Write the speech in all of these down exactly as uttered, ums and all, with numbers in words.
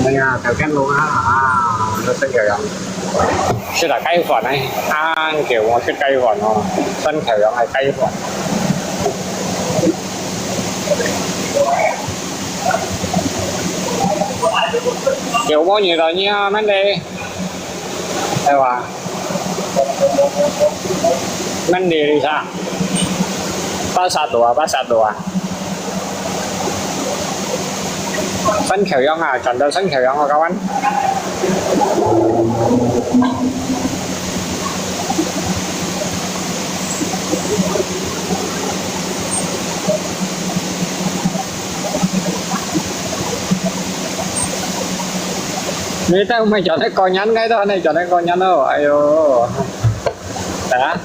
哎呀，頭先路啊，啊，都新橋陽。食啊雞飯呢，啊，叫我食雞飯哦，新橋陽係雞飯。叫我遇到你啊，乜你，係話？ Mandi Lisa. Pasar Dua, Pasar Dua. Sân Khẩu Yong à, chọn到Sân Khẩu Yong à các bạn. Người ta không phải chọn cái con nhắn cái đó, này chọn cái con nhắn đâu. Ai yo. Hả?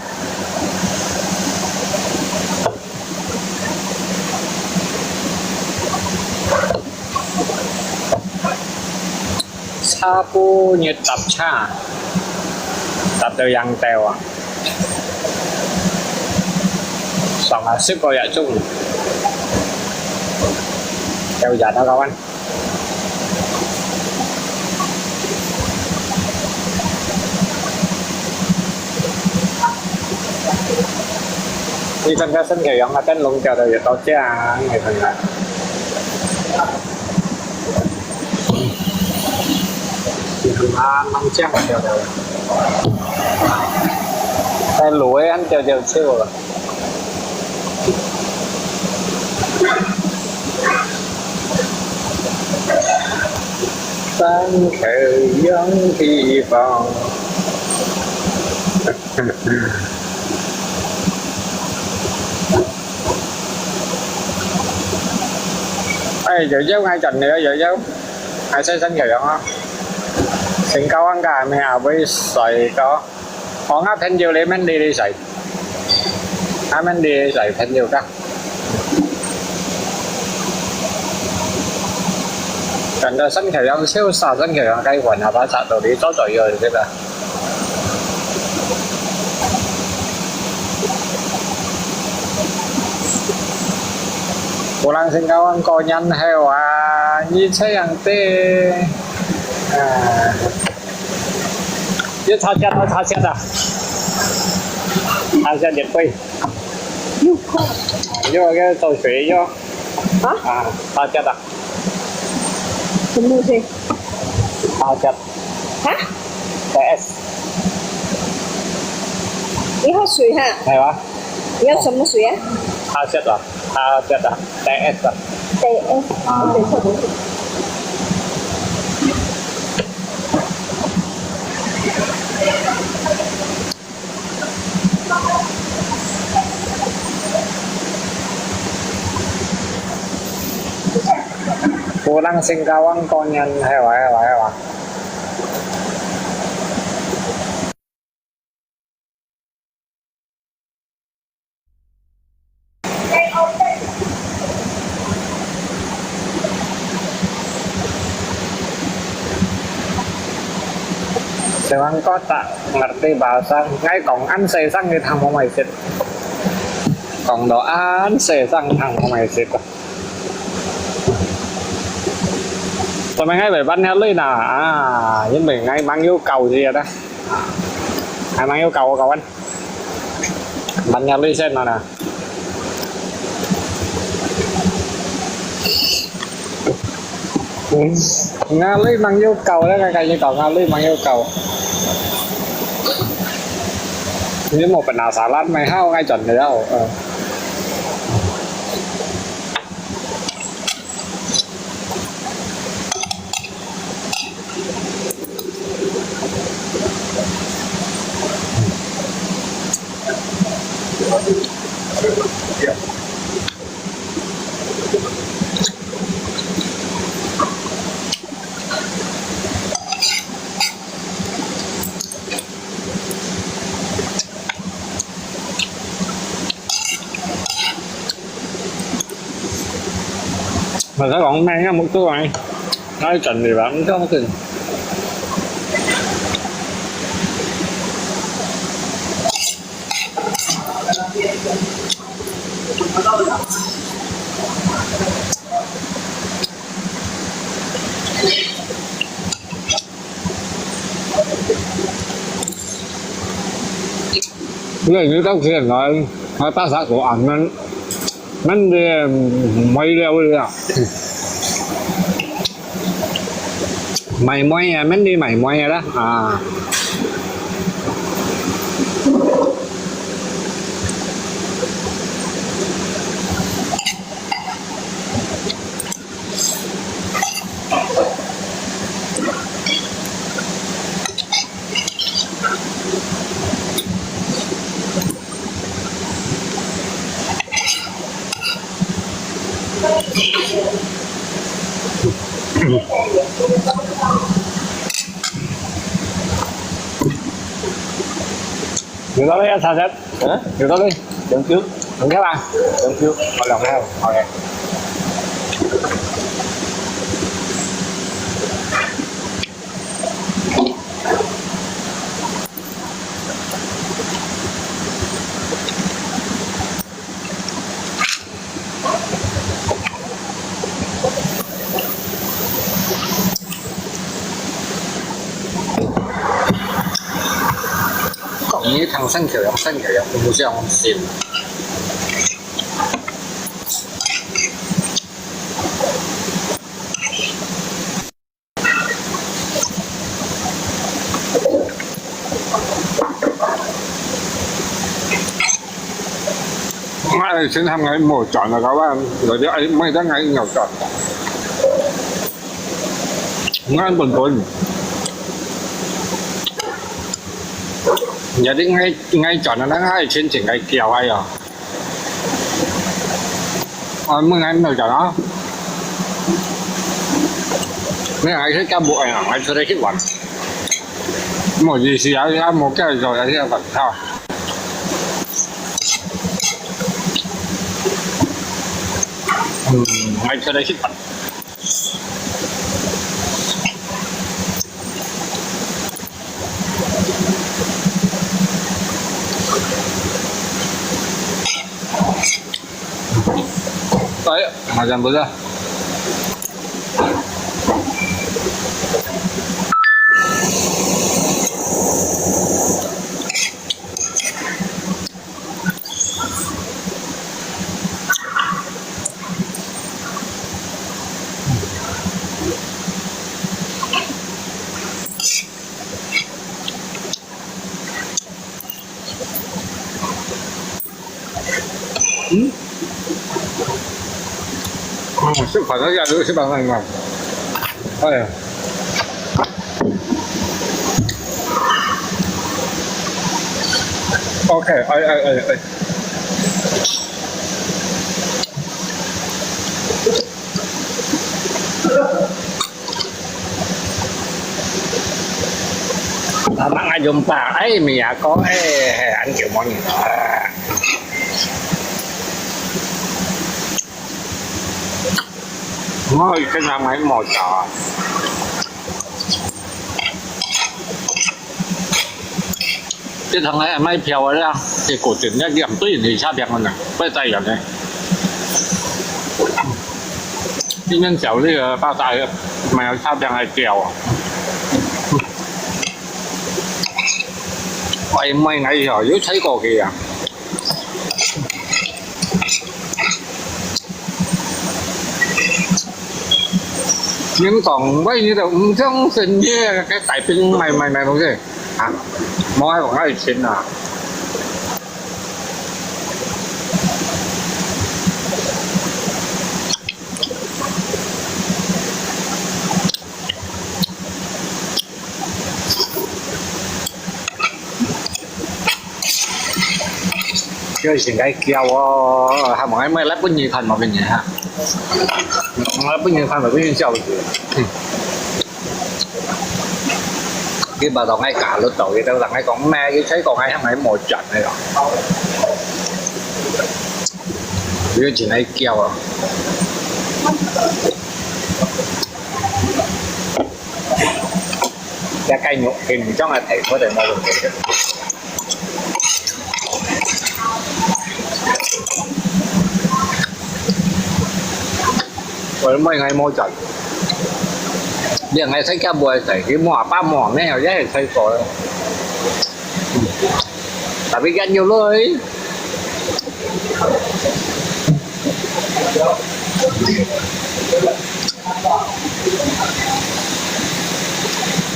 Sa pô nhiệt tập cha. Tập được yang tèo à. Sòng à, sức có dạy chung. Tèo dạy nó các bạn. Đi thân cái sân khấu yong là tên lùng chào đời có chứ à, người thân là. Thì thằng ba năm trăm chào đời. Cái lũ ấy anh chào chào siêu rồi. Sân khấu yong địa phương. Ê, dạo dấu ngay chọn nữa, dạo dấu. Ai sẽ sân khấu yong không? Xin câu ăn cả, mình à, với sợi có. Có ngã thân nhiều lấy men đi đi sợi. Ngã men đi đi sợi thân nhiều cả. Chọn到sân khấu yong, siêu xa sân khấu yong, cái quần áo bá sạ đồ đi, cho giỏi rồi, thế là. Cô lăng xin cao ăn cô nhắn heo à, như thế yang tê. À. Yuk tha siat, tha siat à. Tha siat nhiệt quy. Yuk kho. Yuk cái tàu thủy yuk. Hả? À, tha siat à. Không mua gì. Tha siat. Hả? T S. Yuk hot sủi hả? Hay quá. Yuk 什麼水啊? Tha siat à. Tha siat à. T S à. T S. À. Không thể không. Cô đang xin cao ăn con nhắn hay là hay là hay là. Sewang kota ngerti bahasa, ngai kong an sesang di thang mo mai sit. Kong do an sesang thang mo mai sit. Tụi mình ngay về bắn heo lưới nè, à, những mình ngay mang yêu cầu gì đó. Ai mang yêu cầu của cậu anh? Bắn heo lưới sen nó nè. Ngã lưới mang yêu cầu đó, cái cái như cậu ngã lưới mang yêu cầu. Nếu một phần nào xả lát mày hao ngay chuẩn rồi đâu. Ờ. Mà sao còn mang á, một túi này. Nói trần thì bạn không có tiền. 因為你到時來，啊，大殺過啊，恁，恁个，嗯，無聊个啊。賣妹啊，恁个賣妹啊啦，啊。 有道理啊，茶茶。嗯？有道理。兩球。兩球啊？兩球。哦，兩球，OK。講你聽生口樣，生口樣，毋相信。 𠊎先喊𠊎無轉啊，各位，有啲愛，毋係得𠊎有轉。𠊎本本，有啲𠊎，𠊎轉啊，𠊎先請𠊎叫啊喲。 啊，問𠊎無講啊？沒有，還是幹部哎呀，還出來去玩。無意思啊，啊，無介紹，還是要反套。嗯，還出來去玩。 哎呀，好像不是。 嗯？哦，食飯都要食飯飯飯。哎呀。OK，哎，哎，哎，哎。 Mamang ajumpah, ai, mi ako, eh, an kiu mo ni. Ngoi, kenapa main motor? 這趟个買票个啦，結果真正佢毋對人去車票个呢，不知樣呢。今天找那個巴士个，買了車票還掉啊。哎，買哪有，有車過去啊？ 恁講，我以前就毋相信這个大兵賣，賣，賣東西啊，無愛講愛錢啊。叫成个叫哦，還無愛買來分你看無分你哈，來分你看無分你笑死。嗯。佢把當愛搞到到，佢都當愛講咩，佢才講愛向來無賺个咯。佢就成个叫啊。 這雞肉，佢毋將佢提出來，無問題个。我乜愛無賺，你愛在家無愛在，佢無阿爸無阿姆，也係在做。嗯。tapi kan nyo loi.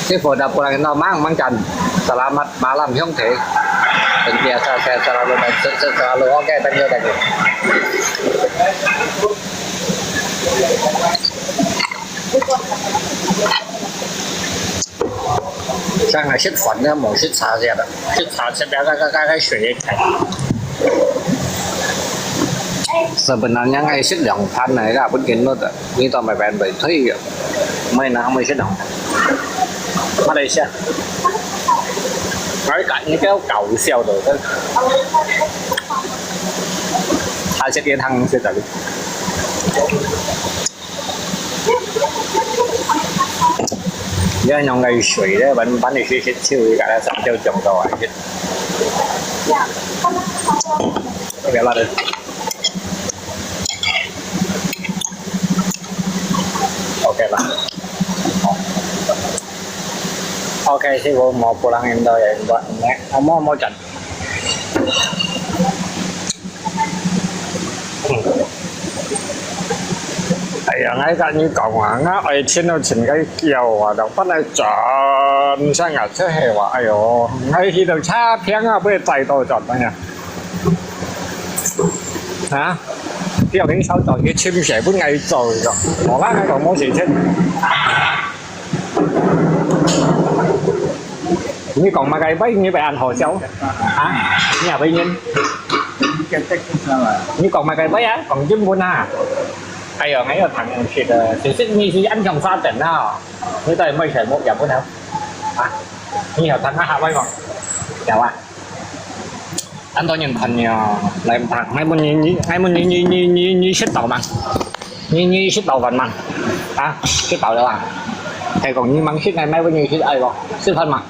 Sipho dah pulang ino mang mang can. Selamat malam, Hyung Tae. Dan biasa saya selalu main, se- se- selalu oke, thank you, thank you. Saya nggak sit phone ya, mau sit saja dah. Sit saja dah, dah, dah, dah, dah, 水也开。Sebenarnya ngai sit 两盘 na, ya, pun kin lo dah. Ni tao mai pen bai thui ya. Mai na mai sit 两盘。马来西亚。Ngai kat ni kau kau siau tu. Hai sit ye thang sit tadi. 因為用个水咧，搵搵你水食超，而家咧三朝上到啊，食。特別辣的。OK啦。OK，師傅，mau pulang Indo ya, buat nek, mau mau jan. 哎呀，𠊎甲你講啊，𠊎愛尋到尋个尞啊，就分佢轉身啊，出去話，哎喲，𠊎去到車廳啊，被載到轉哎呀。啊？叫你手做去尋誰分𠊎做个，無啦，𠊎講無事情。 你講麼个話，你會恁好笑？啊？你也會認？你講麼个話啊？講英文啊？哎喲，還有唐人區的，只是你是安全發展啊，你到底會選目標不呢？啊？你有聽過客話嗎？有啊。 恁多人朋友來毋得，𠊎問你，你，𠊎問你，你，你，你，你食飽嗎？你，你食飽飯嗎？啊，食飽了啊？係講你吂食，𠊎賣分你食，愛無？食飯嗎？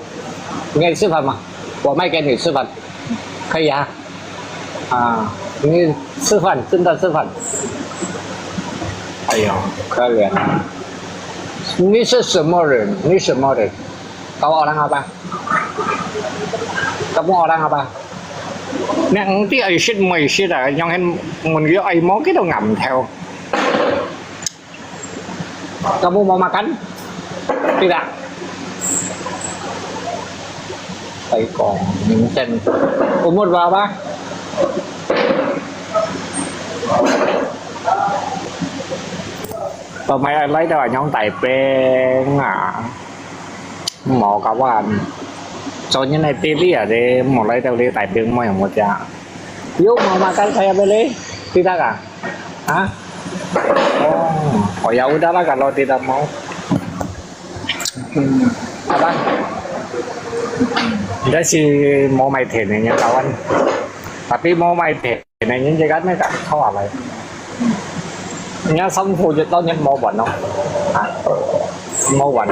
你愛食飯嗎？我賣給你吃飯，可以啊。啊，你吃飯，真的吃飯。哎喲，可憐啊！你是什麼人？你什麼人？ Kau orang apa? Kamu orang apa? 你毋知愛食毋愛食啊，樣係問佢愛無，佢都頷頭。Kamu mau makan? Tidak. 再講，明天。Umur berapa? 都買來到仰大病啊！ 無甲我做人个弟弟啊，你無來到你大兵妹無食。有無makan saya beli？Tidak啊？啊？哦，我要udah lah kalau tidak mau。嗯，好吧。Ini si mau mai thèn ni kawan. Tapi mau mai thèn. Cái này những cái gắn nó gắn khó à lại. Nhớ sống phu dịch đó nhớ mô bệnh không? À, mô bệnh.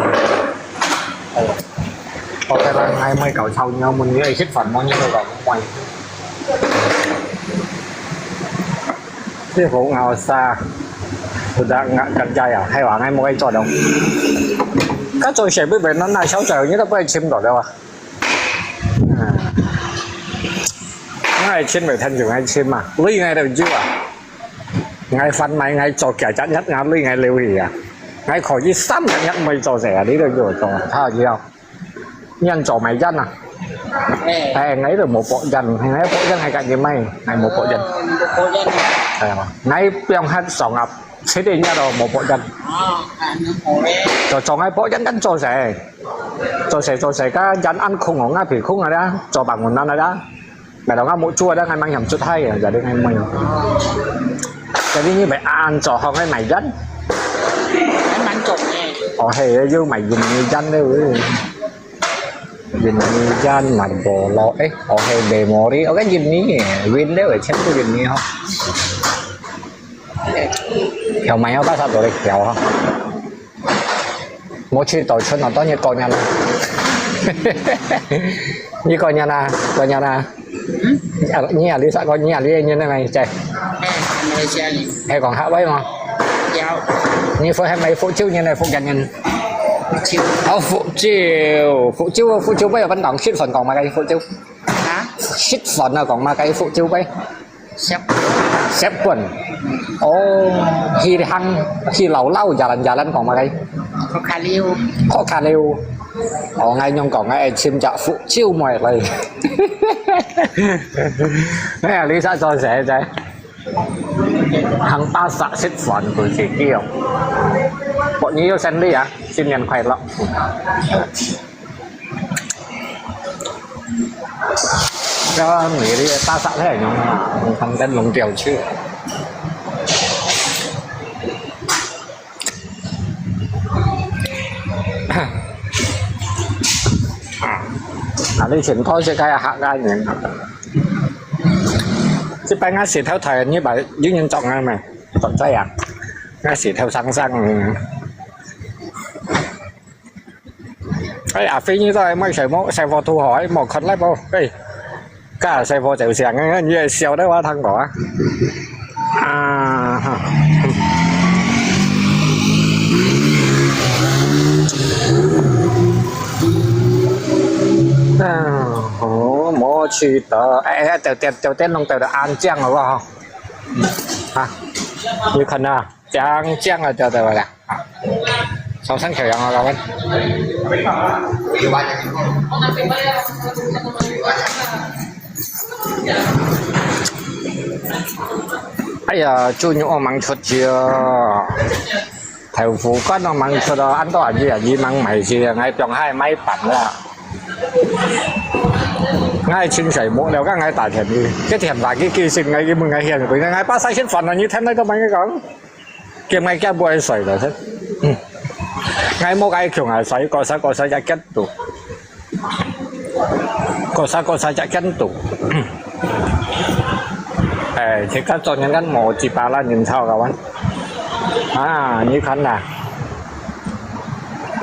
Ừ. Có cái là ngày mai cậu sau nhau mình như shit phần mô như tôi còn ngoài. Chứ cũng ngào xa. Tôi đã ngã cắn chay à? Hay là ngày mai cho đâu? Các trò sẽ biết về nó này sáu giờ nhất là có ai chim rồi đâu à? À. Ngai chim mai than chung ngai chim à. Lui ngai đâu chứ à. Ngai phân mai ngai cho kia chắc nhất ngai lui ngai liu hì à. Ngai khỏi chứ sắm chắc nhất mai cho rẻ đi đâu chứ cho. Tha gì không? Nhân cho mai dân à. Ê, ngai đâu một bộ dân, ngai bộ dân hay cả gì mai, ngai một bộ dân. Ê, ngai piang hát sòng ập. Thế thì nhà đó một bộ dân. Cho cho ngai bộ dân gắn cho rẻ. Cho sẻ cho sẻ cá chắn ăn không ngó ngã phỉ không à đó, cho bằng một năm à đó. Mẹ đó ngã mũi chua đó, ngai mang nhầm chút hay à, giờ đây ngai mang. Jadi như vậy ăn cho họ cái mày dán. Ăn mang trộm nè. Ồ hè, như mày dùng như dán đấy. Dùng như dán mà bỏ lo ấy, ồ hè để mò đi, ồ cái dùng như win đấy, ở trên cái dùng như không. Kéo mày không, bác sao rồi kéo không? Mua chi tỏi chân nó tao nhiệt coi nhăn. Như coi nhăn à, coi nhăn à. Như à, lý sao coi như à, lý như thế này chạy. Hay còn hả vậy mà. Như phở hay mày phở chiêu như này phở gắn nhăn. Ơ phở chiêu, phở chiêu, phở chiêu bây giờ vẫn còn shit phần còn mà cái phở chiêu. Hả? 食飯啊，講麼个福州話？Sep. Sep pun. Oh, hi hang, hi lau lau, jalan-jalan講麼个？Kok kaliu. Kok kaliu. Oh,𠊎仰講，𠊎愛尋隻福州妹來。哎呀，你識做麼个？行巴剎食飯佢自己哦。祝你有生意啊，新年快樂。 Cái này đi ta sẵn thế nhung mà không đến lùng kèo chứ. À, đi chuyển thôi sẽ cái hạt ra nhỉ. Chứ phải ngã xịt theo thời như vậy, dưới nhân trọng ngay mà. Còn trái à. Ngã xịt theo sáng sáng. Ê, à, Phi Nhi tao mày sài mô, sài vò thu hỏi, mò khật lái bô. Ê, cả sài vò chèo siang, như siêu đấy, quá thăng đó. À, ha. À, ồ, mô chi tờ. Ê, ê, chèo, chèo, chèo tên nông tờ an chang rồi hả? Hả? Như khẩn à? Chang, chang là cho tờ là. Song song chèo yang à, các bạn. Ai ya, chú nhu mang chuột chia. Thảo phủ con nó mang chuột đó, ăn to ăn gì à, gì mang mày gì, ngay trong hai máyปั่น à. Ngay chính sài mũ leo, các ngay tả thiện đi. Cái thiện là cái kỳ sinh ngay cái mừng ngay hiền của ngay bác sai xếp phần là như thế này các bạn cái con. Kiêm ngay kia bùa sỏi rồi thế. Ngay một cái kiểu ngay sỏi, có sao có sao chả kết tụ. Có sao có sao chả kết tụ. Ê, thì các cho nhân gắn mổ chỉ ba là nhân thao các bạn. À, như khán là.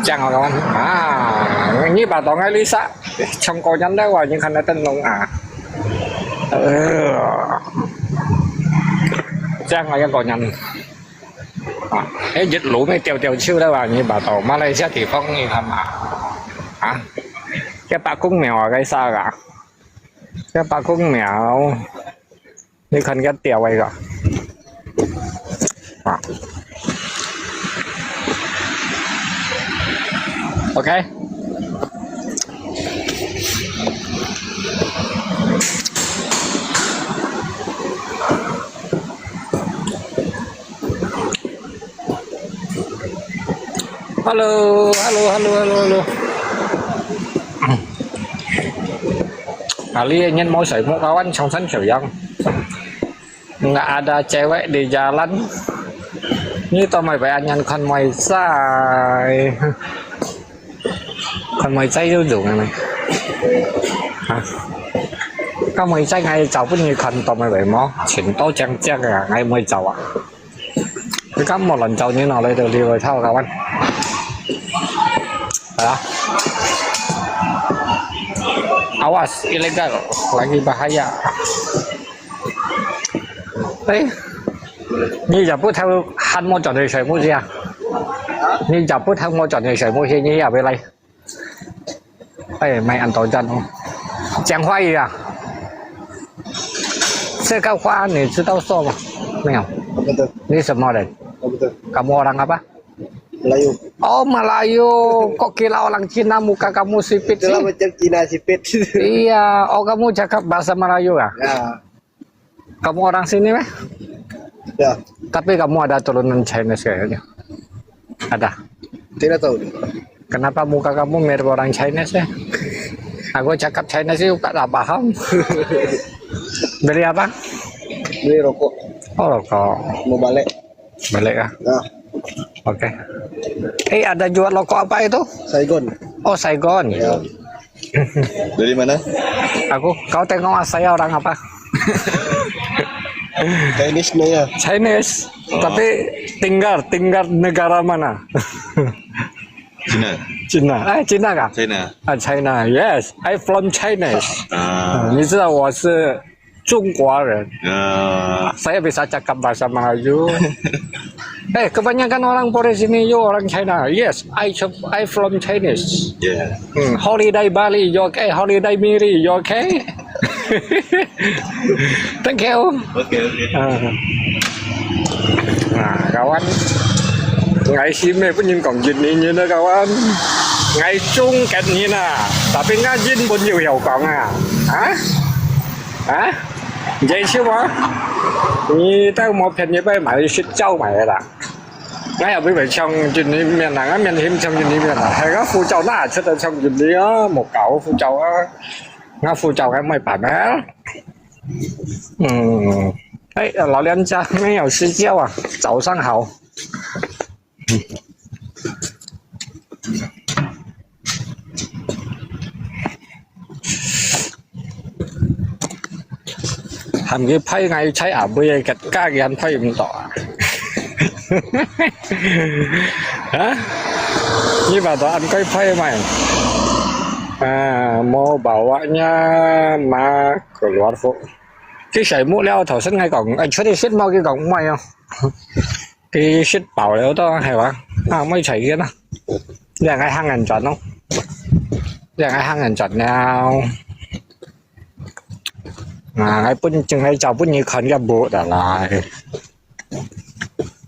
Chang các bạn. À, như bà tỏ ngay lý xã. Trong cô nhắn đấy, và những khán là tên nông à. Ừ. Chang là cái cô nhắn. À, cái dịch lũ mới tiêu tiêu chiêu đó, và như bà tỏ Malaysia thì phong như thế mà. À, cái bà cũng mèo ở cái xa cả. Cái bà cũng mèo. Ni khân gắt tiao ai gà. À. Ok. Hello, hello, hello, hello, hello. Ali nyen mau sai mu kawan chong san chau yang. Nggak ada cewek di jalan. Ni to mai bai anyan khon moi sai. Khon moi sai yu yu ngai mai. Ha. Ka moi sai ngai chau pun ni khon to mai bai mo. Chin to chang chang ya ngai moi chau a. Ka mo lon chau ni no le to li bai thau kawan. Awas illegal lagi bahaya. Ê, nyi yà bút thâu hăn mô chọn thầy sởi mũ gì à? Nyi yà bút thâu mô chọn thầy sởi mũ gì nyi yà bê lây. Ê, mày ăn tỏi chân không? Chàng hoa gì à? Xe cao khoa 你知道 số 吗？没有。你什么人？Kamu orang apa? Melayu. Oh, Melayu. Kok kira orang Cina, muka kamu sipit sih? Itulah macam Cina sipit. Iya, oh kamu cakap bahasa Melayu ya? Ya. Kamu orang sini meh? Ya. Tapi kamu ada turunan Chinese kayaknya. Ada. Tidak tahu. Kenapa muka kamu mirip orang Chinese ya? Aku cakap Chinese juga tak paham. Beli apa? Beli rokok. Oh, rokok. Mau balik. Balik ya? Ya. Oke. Eh, ada jual rokok apa itu? Saigon. Oh, Saigon. Ya. Dari mana? Aku, kau tengok saya orang apa? Chinese na ya. Chinese. Tapi tinggal, tinggal negara mana? Cina. Cina. Eh, Cina kah? China. Ah, China. Yes, I from Chinese. Ah. 你知道我是中国人。Saya bisa cakap bahasa Melayu. Eh, kebanyakan orang Korea sini you orang China. Yes, I ch- I from Chinese. Yeah. Hmm, holiday Bali, you okay? Holiday Miri, you okay? Thank you. OK，OK。啊，啊，kawan。𠊎係毋係分人講印尼人啊，kawan？𠊎中國人啊，tapi𠊎英文又曉講啊。啊？啊？你笑啊？你都無便宜買，買雪糕買啦。 𠊎也毋會唱印尼面啦，𠊎面係毋唱印尼面啦，係𠊎護照拿出來唱印尼啊，無搞護照啊，𠊎護照𠊎毋會辦啊。嗯，哎，老人家沒有睡覺啊，早上好。 喊佢派𠊎在阿妹个家，佢還派毋到啊？啊？你把答案該派咩？啊，mau bawanya ma keluar fu. 佢睡目了，頭先𠊎講，哎，出去食無？佢講，毋係哦。 佢食飽了都係哇，啊，毋使去啦。你愛行人轉咯，你愛行人轉了。啊，𠊎本，正愛照本你看个無得來。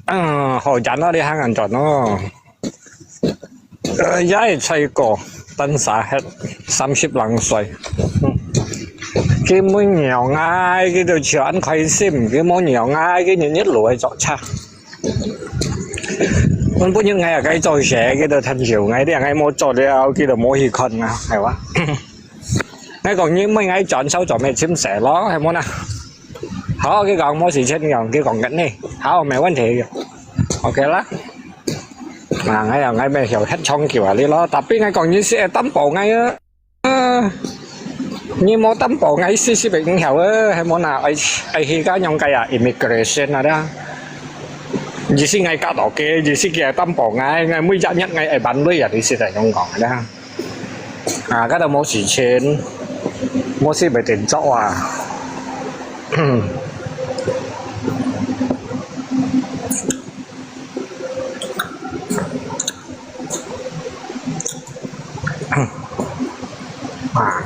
嗯，好遠咯，你行人轉咯。 呃，也係細個，單儕係三十零歲。嗯。佢無讓𠊎，佢都笑恁開心，佢無讓𠊎，佢日日落去坐車。本本人𠊎也該做事，佢都趁笑𠊎，這𠊎無做了，佢都無去看啊，係哇？ 𠊎講你問𠊎轉手做咩尋食咯，係無啦？好，佢講無時間，佢講，佢講緊你。好，沒問題。OK啦。啊，𠊎又𠊎咪曉吃長久啊，你咯。Tapi𠊎講你係擔保𠊎啊。啊，你無擔保𠊎，試試別人曉啊，係無啦？愛愛去該樣个啊，immigration啊啦。意思𠊎加到个，意思佢係擔保𠊎，𠊎每一日𠊎愛還鐳啊，你識得樣講个啦。 啊，該度無時間，無事咪定做啊。啊。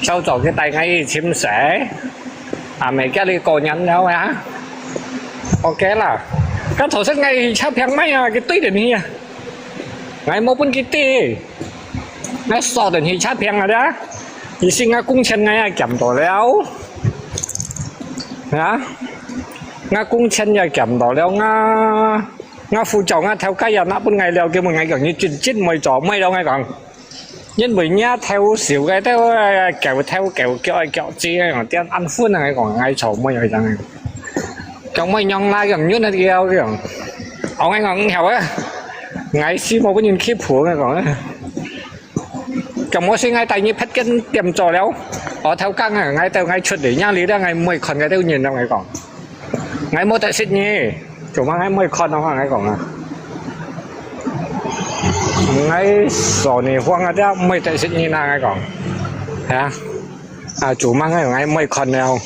朝早佢帶𠊎去尋食，啊，毋係，今日過年了啊。OK啦，該頭先𠊎去車坪買啊，佢對等去啊，𠊎無分佢對，𠊎鎖等去車坪啊啦，意思𠊎工錢𠊎也減到了，啊，𠊎工錢也減到了，𠊎𠊎護照𠊎頭家也拿分𠊎了，佢問𠊎講你真真毋會做，毋會了，𠊎講。 因為若頭笑个，都，呃，狗頭狗腳个腳趾，講點安分啊，講𠊎做妹个樣。講妹樣啦，講軟个了，講。我𠊎講，嗯，好啊，𠊎係無分人欺負个，講。講我係𠊎帶你拍間店做了，我頭家啊，𠊎都𠊎出力，讓你了，𠊎毋會看該兜人了，𠊎講。 𠊎無得食你，做麼个𠊎毋會看啊？𠊎講啊，𠊎說你話啊，這毋會得食你啦，𠊎講，係啊，啊，做麼个𠊎毋會看了？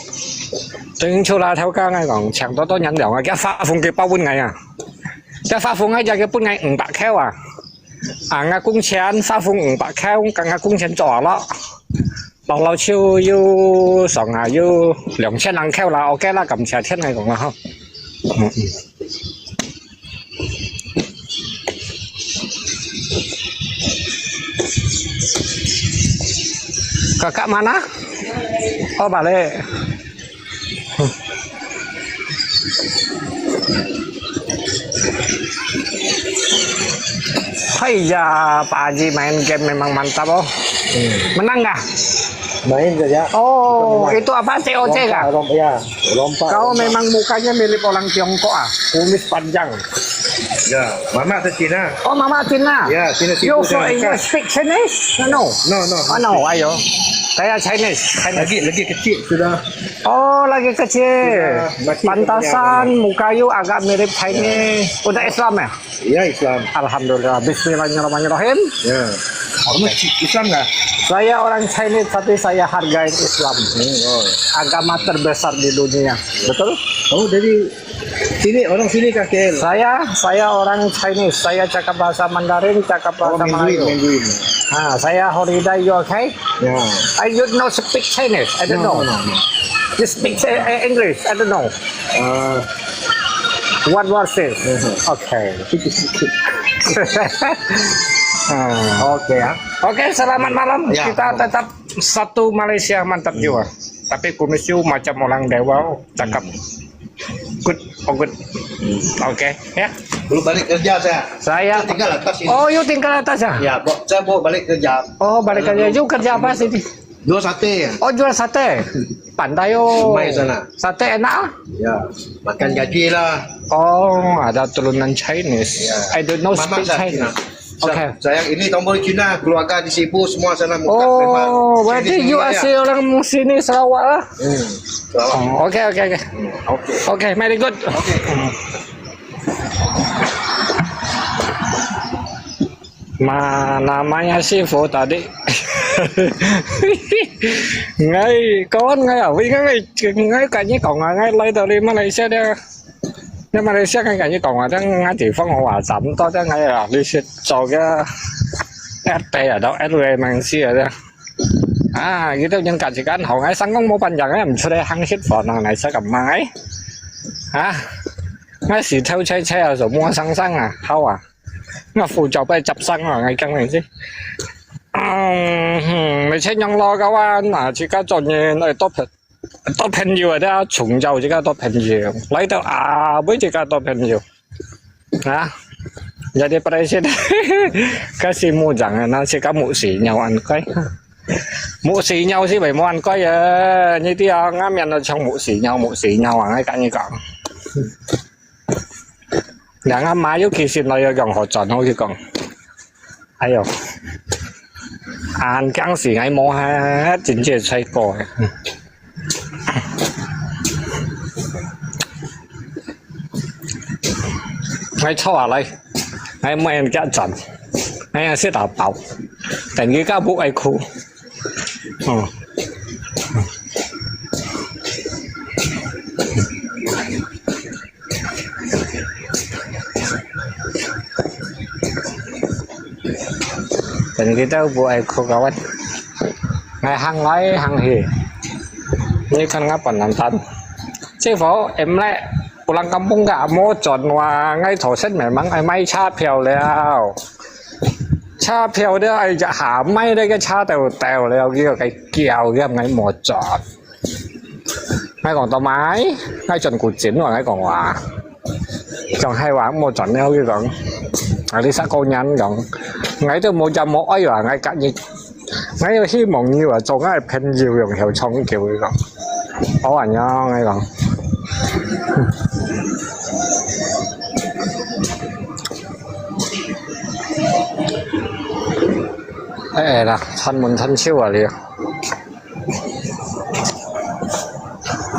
等出來頭家，𠊎講，請多多人了啊，佢發風佢包分𠊎啊，佢發風啊，佢分𠊎五百箍啊。 啊，𠊎工錢，發風五百箍，該𠊎工錢做了。老老就有上下有兩千零箍啦，OK啦，感謝天來講啦哈。嗯嗯。Kakak mana? Oh, balik. Hai ya, Pak Haji main game memang mantap oh. Hmm. Menang kah? Main saja. Oh, bukan menang. Itu apa? C O C kah? Lompat, lompat, ya. Lompat, kau lompat. Memang mukanya mirip orang Tiongkok ah. Kumis panjang. Ya, mamak tu Cina. Oh, mamak Cina. Ya, Cina. You so, you speak Chinese? No, no. No, no. Oh, no, ayo. Saya Chinese, Chinese. Lagi, lagi kecil sudah. Oh, lagi kecil. Sudah, masih pantasan muka you agak mirip Chinese. Ya. Udah Islam ya? Ya, Islam. Alhamdulillah. Bismillahirrahmanirrahim. Ya. Kamu Islam kah? Saya orang Chinese, tapi saya hargai Islam. Hmm, oh. Agama terbesar di dunia. Betul? Kamu dari, Sini, orang sini kah K L? Saya, saya orang Chinese. Saya cakap bahasa Mandarin, cakap bahasa Melayu. Oh, Mandarin, Mandarin. Ah, saya holiday, you okay? Yeah. I don't know speak Chinese. I don't know. No, no, no. You speak uh, English. I don't know. Uh, what was this? Uh-huh. Okay. Ah. Okay, ah. Okay, selamat malam. Ya, kita tetap satu Malaysia, mantap jiwa. Tapi kumis you macam orang Dewa, cakap good, oh good. Okay, ya. Belum balik kerja saya. Saya. Saya tinggal atas sini. Oh, you tinggal atas ya? Ya, saya bawa balik kerja. Oh, balik kerja. You kerja apa sini? Jual sate. Oh, jual sate. Pandai oh. Mai sana. Sate enak ah? Ya, makan gaji lah. Oh, ada turunan Chinese. Ya. I don't know speak Chinese. Okay. Saya ini tombol Cina, keluarga di Sibu semua sana muka. Oh, berarti you asli orang sini Sarawak lah. Hmm, Sarawak. Oh, okay, okay, okay. Hmm, okay. Okay, very good. Okay. Ma, namanya Sifu tadi. Ngai, kawan ngai ah, ngai ngai ngai kanyi kong ngai lai tadi Malaysia dia. Dia Malaysia kan kanyi kong ada ngai di fong wa zam to dia ngai ah, di sit zau ga at te ada at we mang si ada. Ah, gitu yang kaji kan hong ngai sang kong mo panjang ngai mchule hang sit fo nang ngai sa kam mang ngai. Ah, ngai si thau chai chai ah, so mo sang sang ah, hao ah. Nga fu chau pai chap sang ah, ngai kang ngai si. Hmm, mei chen yang lo kawan, ah, chika chon yin, ai, to phen, to phen yu, da, chung jau chika to phen yu. Lai to, ah, bui chika to phen yu. Ha? Jadi presiden. Kasi mu jang, na chika mu si nyau an kai. Mu si nyau si bai mu an kai ya. Ni ti ang, nga mian lo chong mu si nyau, mu si nyau ang, ai, kan ni kang. Nang ama有幾時來有用好賺好去講。哎喲，硬頸時𠊎無下，真正衰過。𠊎坐下來，𠊎無人家賺，𠊎也食到飽，等於家不愛苦。嗯。 Kan kita buat aku kawan. Ngai hang lai hang hi. Ni kan ngapan nantan. Siapa em le pulang kampung ka mo chon wa ngai thổ sinh memang ai mai cha phiao liao. Cha phiao liao ai ja ha mai le cái cha tèo tèo liao kia cái kiao kia ngai mo chon. Ngai kong tau mai, ngai chon ku chin wa ngai kong wa. Chong hai wa mo chon neo ki kong. A li sa ko nyan kong. Ngai tu mo jam mo oi wa ngai ka ni. Ngai yo hi mong ni wa chong ngai phen yu yong hiao chong kiu ki kong. O wa nyo ngai kong. Eh, eh, lah, chan mun chan chiu ah liu.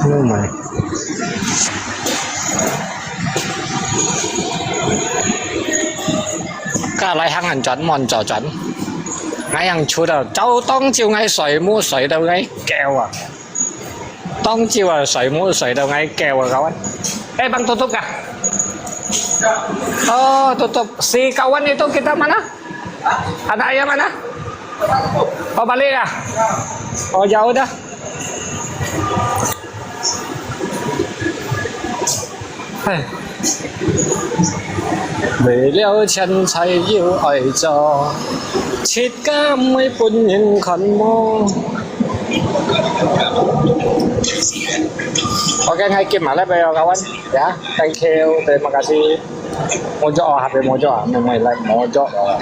Oh my. Ka lai hang an chọn, mon cho chọn. Ngai hang chu da, chau tong chiu ngai soi mu soi da ngai kêu ah. Tong chiu ah, soi mu soi da ngai kêu ah, kawan. Eh, bang tutup ka? Oh, tutup. Si kawan itu kita mana? Anak ayah mana? Oh, balik dah? Oh, jauh dah. Hai. 為了錢財又愛做，自家毋會分人看無。OK，ngai game ah, lai bai kawan. Ya, thank you, terima kasih. Mojok ah, H P mojok ah, memang lai mojok ah.